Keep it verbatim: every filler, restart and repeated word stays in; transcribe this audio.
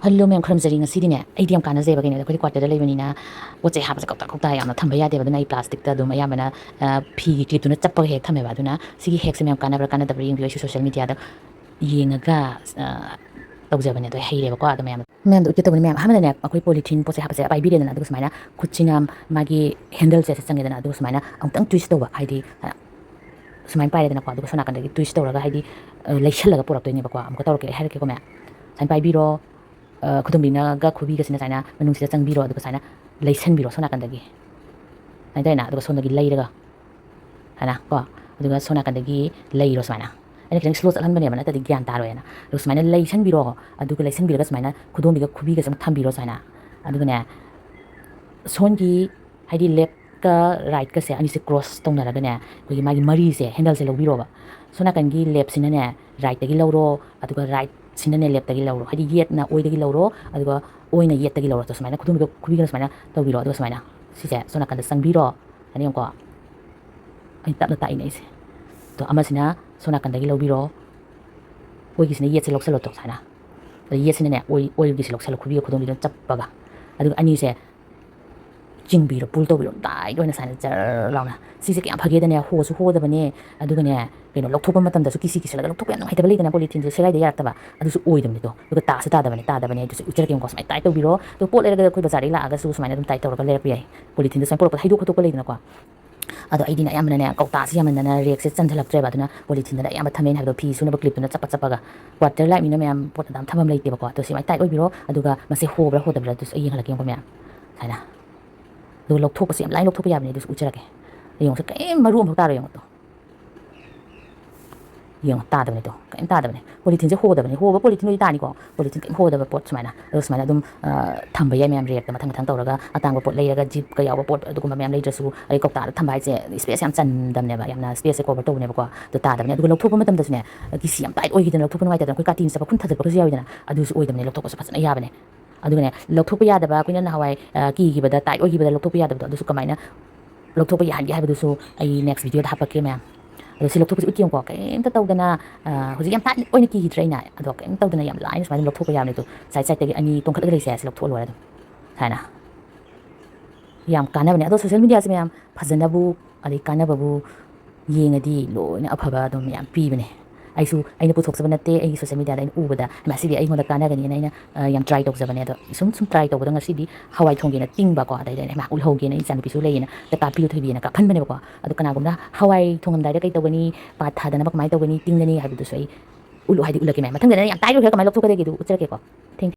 Hello ꯃꯌꯥꯝ, ꯈꯨꯔꯨꯝꯖꯔꯤ꯫ ꯉꯁꯤꯗꯤꯅꯦ, ꯑꯩꯗꯤ ꯌꯥꯝ ꯀꯥꯟꯅꯖꯩꯕ꯫ ꯀꯩꯅꯣꯗ, ꯑꯩꯈꯣꯏꯗꯤ ꯀ꯭ꯋꯥꯇꯔꯗ ꯂꯩꯕꯅꯤꯅ ꯄꯣꯠ ꯆꯩ ꯍꯥꯞꯄꯁꯦ ꯀꯧꯇꯥ ꯀꯧꯇꯥ ꯌꯥꯝꯅ ꯊꯝꯕ ꯌꯥꯗꯦꯕ꯫ ꯑꯗꯨꯅ ꯑꯩ ꯄ꯭ꯂꯥꯁꯇꯤꯛꯇ ꯑꯗꯨꯝ ꯑꯌꯥꯝꯕꯅ, ꯑ, ꯐꯤꯒꯤ ꯀ꯭ꯂꯤꯞꯇꯨꯅ ꯆꯞꯄꯒ ꯍꯦꯛ ꯊꯝꯃꯦꯕ꯫ ꯑꯗꯨꯅ ꯁꯤꯒꯤ ꯍꯦꯛꯁꯦ ꯃꯌꯥꯝ ꯀꯥꯟꯅꯕ꯭ꯔꯥ ꯀꯥꯟꯅꯗꯕ꯭ꯔꯥ ꯌꯦꯡꯕꯤꯌꯨ꯫ ꯑꯩꯁꯨ ꯁꯣꯁꯦꯜ ꯃꯤꯗꯤꯌꯥꯗ ꯌꯦꯡꯉꯒ, ꯑ, ꯇꯧꯖꯕꯅꯦ꯫ ꯑꯗꯣ ꯑꯩ ꯍꯩꯔꯦꯕꯀꯣ꯫ ꯑꯗꯣ ꯃꯌꯥꯝ, ꯃꯌꯥꯝꯗ ꯎꯠꯀꯦ ꯇꯧꯕꯅꯤ꯫ ꯃꯌꯥꯝ, ꯑꯍꯥꯟꯕꯗꯅꯦ, ꯑꯩꯈꯣꯏ ꯄꯣꯂꯤꯊꯤꯟ ꯄꯣꯠꯁꯦ ꯍꯥꯞꯄꯁꯦ ꯄꯥꯏꯕꯤꯔꯦꯗꯅ, ꯑꯗꯨꯒ ꯁꯨꯃꯥꯏꯅ ꯈꯨꯠꯁꯤꯅ ꯃꯥꯒꯤ ꯍꯦꯟꯗꯜꯁꯦ ꯆꯪꯉꯦꯗꯅ, ꯑꯗꯨꯒ ꯁꯨꯃꯥꯏꯅ ꯑꯃꯨꯛꯇꯪ ꯇ꯭ꯋꯤꯁ ꯇꯧꯕ, ꯍꯥꯏꯗꯤ, ꯑ, ꯁꯨꯃꯥꯏꯅ ꯄꯥꯏꯔꯦꯗꯅꯀꯣ, ꯑꯗꯨꯒ ꯁꯣꯝ ꯅꯥꯀꯟꯗꯒꯤ ꯇ꯭ꯋꯤꯁ ꯇꯧꯔꯒ, ꯍꯥꯏꯗꯤ, ꯑ, ꯂꯩꯁꯜꯂꯒ ꯄꯨꯔꯛꯇꯣꯏꯅꯦꯕꯀꯣ꯫ ꯑꯃꯨꯛꯀ ꯇꯧꯔꯛꯀꯦ, ꯑꯩ ꯍꯥꯏꯔꯛꯀꯦꯀꯣ ꯃꯌꯥꯝ꯫ ꯁꯨꯃꯥꯏꯅ ꯄꯥꯏꯕꯤꯔꯣ, ꯑ, ꯈꯨꯗꯣꯝꯕꯤꯅꯒ ꯈꯨꯕꯤꯒꯁꯤꯅ ꯁꯨꯃꯥꯏꯅ ꯃꯅꯨꯡꯁꯤꯗ ꯆꯪꯕꯤꯔꯣ, ꯑꯗꯨꯒ ꯁꯨꯃꯥꯏꯅ ꯂꯩꯁꯟꯕꯤꯔꯣ ꯁꯣꯝ ꯅꯥꯀꯟꯗꯒꯤ꯫ ꯁꯨꯃꯥꯏꯅ ꯇꯧꯔꯦꯅ, ꯑꯗꯨꯒ ꯁꯣꯝꯗꯒꯤ ꯂꯩꯔꯒ, ꯍꯥꯏꯅ ꯀꯣ, ꯑꯗꯨꯒ ꯁꯣꯝ ꯅꯥꯀꯟꯗꯒꯤ ꯂꯩꯔꯣ ꯁꯨꯃꯥꯏꯅ꯫ ꯑꯩꯅ ꯈꯤꯇꯪ ꯁ꯭ꯂꯣ ꯆꯠꯍꯟꯕꯅꯦꯕ, ꯅꯠꯇ꯭ꯔꯗꯤ ꯒ꯭ꯌꯥꯟ ꯇꯥꯔꯣꯏꯅ꯫ ꯑꯗꯨꯒ ꯁꯨꯃꯥꯏꯅ ꯂꯩꯁꯟꯕꯤꯔꯣ, ꯑꯗꯨꯒ ꯂꯩꯁꯟꯕꯤꯔꯒ ꯁꯨꯃꯥꯏꯅ ꯈꯨꯗꯣꯝꯕꯤꯒ ꯈꯨꯕꯤꯒꯁꯦ ꯑꯃꯨꯛ ꯊꯝꯕꯤꯔꯣ ꯁꯨꯃꯥꯏꯅ꯫ ꯑꯗꯨꯒꯅꯦ, ꯁꯣꯝꯒꯤ, ꯍꯥꯏꯗꯤ, ꯂꯦꯐꯀ ꯔꯥꯏꯠꯀꯁꯦ ꯑꯅꯤꯁꯦ ꯀ꯭ꯔꯣꯁ ꯇꯧꯅꯔꯒꯅꯦ, ꯑꯩꯈꯣꯏꯒꯤ ꯃꯥꯒꯤ ꯃꯔꯤꯁꯦ, ꯍꯦꯟꯗꯜꯁꯦ ꯂꯧꯕꯤꯔꯣꯕ꯫ ꯁꯣꯝ ꯅꯥꯀꯟꯒꯤ ꯂꯦꯐꯁꯤꯅꯅꯦ ꯔꯥꯏꯠꯇꯒꯤ ꯂꯧꯔꯣ, ꯑꯗꯨꯒ ꯔꯥꯏꯠꯁꯤꯅꯅꯦ ꯂꯦꯐꯇꯒꯤ ꯂꯧꯔꯣ꯫ ꯍꯥꯏꯗꯤ, ꯌꯦꯠꯅ ꯑꯣꯏꯗꯒꯤ ꯂꯧꯔꯣ, ꯑꯗꯨꯒ ꯑꯣꯏꯅ ꯌꯦꯠꯇꯒꯤ ꯂꯧꯔꯣ꯫ ꯑꯗꯣ ꯁꯨꯃꯥꯏꯅ ꯈꯨꯗꯣꯝꯕꯤꯒ ꯈꯨꯕꯤꯒꯅ ꯁꯨꯃꯥꯏꯅ ꯇꯧꯕꯤꯔꯣ꯫ ꯑꯗꯨꯒ ꯁꯨꯃꯥꯏꯅ ꯁꯤꯁꯦ ꯁꯣꯝ ꯅꯥꯀꯟꯗ ꯆꯪꯕꯤꯔꯣ꯫ ꯍꯥꯏꯅ ꯌꯦꯡꯉꯨꯀꯣ, ꯑꯩ ꯇꯞꯅ ꯇꯥꯛꯏꯅꯦ ꯑꯩꯁꯦ꯫ ꯑꯗꯣ ꯑꯃꯁꯤꯅ ꯁꯣꯝ ꯅꯥꯀꯟꯗꯒꯤ ꯂꯧꯕꯤꯔꯣ, ꯑꯣꯏꯒꯤꯁꯤꯅ ꯌꯦꯠꯁꯦ ꯂꯧꯁꯜꯂꯣ ꯇꯣ ꯁꯨꯃꯥꯏꯅ꯫ ꯑꯗ ꯌꯦꯠꯁꯤꯅꯅꯦ ꯑꯣꯏ, ꯑꯣꯏꯒꯤꯁꯦ ꯂꯧꯁꯜꯂꯣ, ꯈꯨꯕꯤꯒ ꯈꯨꯗꯣꯝꯕꯤꯗꯨꯅ ꯆꯞꯄꯒ꯫ ꯑꯗꯨꯒ ꯑꯅꯤꯁꯦ ꯆꯤꯡꯕꯤꯔꯣ, ꯄꯨꯜ ꯇꯧꯕꯤꯔꯣ, ꯇꯥꯏꯠ ꯑꯣꯏꯅ ꯁꯨꯃꯥꯏꯅ ꯖꯔ ꯂꯥꯎꯅ꯫ ꯁꯤꯁꯦ ꯀꯌꯥꯝ ꯐꯒꯦꯗꯅꯦ, ꯍꯣꯁꯨ ꯍꯣꯗꯕꯅꯦ, ꯑꯗꯨꯒꯅꯦ, ꯀꯩꯅꯣ, ꯂꯧꯊꯣꯛꯄ ꯃꯇꯝꯗꯁꯨ ꯀꯤꯁꯤ ꯀꯤꯁꯜꯂꯒ ꯂꯧꯊꯣꯛꯄ ꯌꯥꯝ ꯅꯨꯡꯉꯥꯏꯇꯕ ꯂꯩꯗꯅ, ꯄꯣꯂꯤꯊꯤꯟꯁꯦ ꯁꯦꯒꯥꯏꯗ ꯌꯥꯔꯛꯇꯕ, ꯑꯗꯨꯁꯨ ꯑꯣꯏꯗꯕꯅꯤꯗꯣ꯫ ꯑꯗꯨꯒ ꯇꯥꯁꯨ ꯇꯥꯗꯕꯅꯦ, ꯇꯥꯗꯕꯅꯦ, ꯑꯗꯨꯁꯨ ꯎꯠꯆꯔꯛꯀꯦꯀꯣ꯫ ꯁꯨꯃꯥꯏꯅ ꯇꯥꯏꯠ ꯇꯧꯕꯤꯔꯣ꯫ ꯑꯗꯣ ꯄꯣꯠ ꯂꯩꯔꯒ ꯑꯩꯈꯣꯏ ꯕꯖꯥꯔꯗꯒꯤ ꯂꯥꯛꯑꯒꯁꯨ ꯁꯨꯃꯥꯏꯅ ꯑꯗꯨꯝ ꯇꯥꯏꯠ ꯇꯧꯔꯒ ꯂꯩꯔꯛꯄ ꯌꯥꯏ꯫ ꯄꯣꯂꯤꯊꯤꯟꯗꯣ ꯁꯨꯃꯥꯏꯅ ꯄꯨꯔꯛꯄꯗ ꯍꯩꯗꯣꯛ ꯈꯣꯠꯇꯣꯛꯄ ꯂꯩꯗꯅꯀꯣ꯫ ꯑꯗꯣ ꯑꯩꯗꯤꯅꯦ, ꯑꯌꯥꯝꯕꯅꯅꯦ, ꯀꯧꯇꯥꯁꯦ ꯌꯥꯝꯃꯟꯗꯅ ꯔꯦꯛꯁꯦ ꯆꯟꯁꯤꯜꯂꯛꯇ꯭ꯔꯦꯕ, ꯑꯗꯨꯅ ꯄꯣꯂꯤꯊꯤꯟꯗꯅ ꯑꯌꯥꯝꯕ ꯊꯝꯃꯦꯅ ꯍꯥꯏꯕꯗꯣ, ꯐꯤ ꯁꯨꯅꯕ ꯀ꯭ꯂꯤꯞꯇꯨꯅ ꯆꯞꯄ ꯆꯞꯄꯒ꯫ ꯀ꯭ꯋꯥꯇꯔ ꯂꯥꯏꯐꯅꯤꯅ ꯃꯌꯥꯝ ꯄꯣꯠ ꯑꯗꯥꯝ ꯊꯝꯐꯝ ꯂꯩꯇꯦꯕꯀꯣ꯫ ꯑꯗꯣ ꯁꯨꯃꯥꯏꯅ ꯇꯥꯏꯠ ꯑꯣꯏꯕꯤꯔꯣ, ꯑꯗꯨꯒ ꯃꯁꯤ ꯍꯣꯕ꯭ꯔꯥ ꯍꯣꯗꯕ꯭ꯔꯥ ꯑꯗꯨꯁꯨ ꯑꯩ ꯌꯦꯡꯍꯜꯂꯛꯀꯦ ꯌꯦꯡꯉꯨꯀꯣ ꯃꯌꯥꯝ꯫ ꯁꯨꯃꯥꯏꯅ꯫ ꯑꯗꯨꯒ ꯂꯧꯊꯣꯛꯄꯁꯦ ꯌꯥꯝ ꯂꯥꯏꯅ ꯂꯧꯊꯣꯛꯄ ꯌꯥꯕꯅꯦ, ꯑꯗꯨꯁꯨ ꯎꯠꯆꯔꯛꯀꯦ꯫ ꯌꯦꯡꯉꯨꯁꯦ, ꯀꯔꯤꯝ ꯃꯔꯨ ꯑꯃꯐꯥꯎ ꯇꯥꯔꯣꯏ ꯌꯦꯡꯉꯨ ꯇꯣ꯫ ꯌꯦꯡꯉꯣ, ꯇꯥꯗꯕꯅꯦ ꯇꯣ, ꯀꯔꯤꯝ ꯇꯥꯗꯕꯅꯦ꯫ ꯄꯣꯂꯤꯊꯤꯟꯁꯦ ꯍꯣꯗꯕꯅꯦ, ꯍꯣꯕ ꯄꯣꯂꯤꯊꯤꯟ ꯑꯣꯏꯗꯤ ꯇꯥꯅꯤꯀꯣ, ꯄꯣꯂꯤꯊꯤꯟ ꯀꯔꯤꯝ ꯍꯣꯗꯕ ꯄꯣꯠ ꯁꯨꯃꯥꯏꯅ꯫ ꯑꯗꯣ ꯁꯨꯃꯥꯏꯅ ꯑꯗꯨꯝ, ꯑ, ꯊꯝꯕ ꯌꯥꯏ ꯃꯌꯥꯝ, ꯔꯦꯛꯇ ꯃꯊꯪ ꯃꯊꯪ ꯇꯧꯔꯒ꯫ ꯑꯇꯥꯡꯕ ꯄꯣꯠ ꯂꯩꯔꯒ, ꯖꯤꯞꯀ ꯌꯥꯎꯕ ꯄꯣꯠ ꯑꯗꯨꯒꯨꯝꯕ ꯃꯌꯥꯝ ꯂꯩꯗ꯭ꯔꯁꯨ, ꯑꯗꯩ ꯀꯧꯇꯥꯗ ꯊꯝꯕ ꯍꯥꯏꯁꯦ ꯁ꯭ꯄꯦꯁ ꯌꯥꯝ ꯆꯟꯗꯕꯅꯦꯕ, ꯌꯥꯝꯅ ꯁ꯭ꯄꯦꯁꯁꯦ ꯀꯣꯚꯔ ꯇꯧꯕꯅꯦꯕꯀꯣ꯫ ꯑꯗꯨ ꯇꯥꯗꯕꯅꯦ꯫ ꯑꯗꯨꯒ ꯂꯧꯊꯣꯛꯄ ꯃꯇꯝꯗꯁꯨꯅꯦ, ꯀꯤꯁꯤ ꯌꯥꯝ ꯇꯥꯏꯠ ꯑꯣꯏꯈꯤꯗꯅ ꯂꯧꯊꯣꯛꯄ ꯅꯨꯡꯉꯥꯏꯇꯗꯅ ꯑꯩꯈꯣꯏ ꯀꯥꯇꯤꯅ ꯆꯠꯄ ꯈꯨꯟ ꯊꯥꯖꯤꯜꯂꯛꯄꯒꯁꯨ ꯌꯥꯎꯏꯗꯅ, ꯑꯗꯨꯁꯨ ꯑꯣꯏꯗꯕꯅꯦ, ꯂꯧꯊꯣꯛꯄꯁꯨ ꯐꯖꯅ ꯌꯥꯕꯅꯦ꯫ ꯑꯗꯨꯒꯅꯦ, ꯂꯧꯊꯣꯛꯄ ꯌꯥꯗꯕ, ꯑꯩꯈꯣꯏꯅ ꯅꯍꯥꯟꯋꯥꯏ, ꯑ, ꯀꯤꯈꯤꯕꯗ ꯇꯥꯏꯠ ꯑꯣꯏꯈꯤꯕꯗ ꯂꯧꯊꯣꯛꯄ ꯌꯥꯗꯕꯗꯣ, ꯑꯗꯨꯁꯨ ꯀꯃꯥꯏꯅ ꯂꯧꯊꯣꯛꯄ ꯌꯥꯍꯟꯒꯦ ꯍꯥꯏꯕꯗꯨꯁꯨ ꯑꯩ ꯅꯦꯛꯁ ꯚꯤꯗꯤꯑꯣꯗ ꯍꯥꯞꯄꯛꯀꯦ ꯃꯌꯥꯝ꯫ ꯑꯗꯣ ꯁꯤ ꯂꯧꯊꯣꯛꯄꯁꯤ ꯎꯠꯀꯦ ꯌꯦꯡꯉꯨꯀꯣ, ꯀꯩꯝꯇ ꯇꯧꯗꯅ, ꯑ, ꯍꯧꯖꯤꯛ ꯌꯥꯝ ꯇꯥꯏꯠ ꯑꯣꯏꯅ ꯀꯤꯈꯤꯗ꯭ꯔꯥ ꯑꯩꯅ? ꯑꯗꯣ ꯀꯩꯝ ꯇꯧꯗꯅ ꯌꯥꯝ ꯂꯥꯏꯅ ꯁꯨꯃꯥꯏꯅ ꯑꯗꯨꯝ ꯂꯧꯊꯣꯛꯄ ꯌꯥꯕꯅꯦ꯫ ꯑꯗꯣ ꯁꯥꯏꯠ ꯁꯥꯏꯠꯇꯒꯤ ꯑꯅꯤ ꯇꯣꯡꯈꯠꯂꯒ ꯂꯩꯁꯦ, ꯁꯤ ꯂꯧꯊꯣꯛꯑ ꯂꯣꯏꯔꯦ ꯑꯗꯨꯝ꯫ ꯁꯨꯃꯥꯏꯅ꯫ ꯌꯥꯝ ꯀꯥꯟꯅꯕꯅꯦ꯫ ꯑꯗꯣ ꯁꯣꯁꯦꯜ ꯃꯦꯗꯤꯌꯥꯁꯦ ꯃꯌꯥꯝ ꯐꯖꯅꯕꯨ, ꯑꯗꯩ ꯀꯥꯟꯅꯕꯕꯨ ꯌꯦꯡꯉꯗꯤ ꯂꯣꯏꯅ ꯑꯐꯕ ꯑꯗꯨꯝ ꯃꯌꯥꯝ ꯄꯤꯕꯅꯦ꯫ ꯑꯩꯁꯨ, ꯑꯩꯅ ꯄꯨꯊꯣꯛꯆꯕ ꯅꯠꯇꯦ, ꯑꯩꯒꯤ ꯁꯣꯁꯦꯜ ꯃꯦꯗꯤꯌꯥꯗ ꯑꯩꯅ ꯎꯕꯗ, "ꯃꯥ ꯁꯤꯗꯤ ꯑꯩꯉꯣꯟꯗ ꯀꯥꯟꯅꯒꯅꯤꯅ" ꯑꯩꯅ, ꯑ, ꯌꯥꯝ ꯇ꯭ꯔꯥꯏ ꯇꯧꯖꯕꯅꯦ꯫ ꯑꯗꯣ ꯁꯨꯝ, ꯁꯨꯝ ꯇ꯭ꯔꯥꯏ ꯇꯧꯕꯗ ꯉꯁꯤꯗꯤ ꯍꯋꯥꯏ ꯊꯣꯡꯒꯦꯅ ꯇꯤꯡꯕꯀꯣ, ꯑꯗꯩꯗ ꯑꯩꯅ, "ꯃꯥ ꯎꯠꯍꯧꯒꯦꯅ, ꯑꯩ ꯏꯆꯥꯅꯨꯄꯤꯁꯨ ꯂꯩꯌꯦꯅ, ꯑꯝꯇ ꯀꯥꯞꯄꯤꯌꯨ ꯊꯣꯏꯕꯤꯅ" ꯀꯥꯞꯍꯟꯕꯅꯦꯕꯀꯣ꯫ ꯑꯗꯣ ꯀꯅꯥꯒꯨꯝꯕꯅ ꯍꯋꯥꯏ ꯊꯣꯡꯉꯝꯗꯥꯏꯗ ꯀꯩ ꯇꯧꯒꯅꯤ, ꯄꯥꯠ ꯊꯥꯗꯅꯕ ꯀꯃꯥꯏꯅ ꯇꯧꯒꯅꯤ, ꯇꯤꯡꯒꯅꯤ ꯍꯥꯏꯕꯗꯨꯁꯨ ꯑꯩ ꯎꯠꯂꯨ ꯍꯥꯏꯗꯤ ꯎꯠꯂꯛꯀꯦ ꯃꯌꯥꯝ꯫ ꯃꯊꯪꯗꯅ ꯌꯥꯝ ꯇꯥꯏꯠ ꯑꯣꯏꯈ꯭ꯔꯦ, ꯀꯃꯥꯏꯅ ꯂꯧꯊꯣꯛꯀꯗꯒꯦ ꯑꯗꯨ ꯎꯠꯆꯔꯛꯀꯦꯀꯣ꯫ ꯊꯦꯡ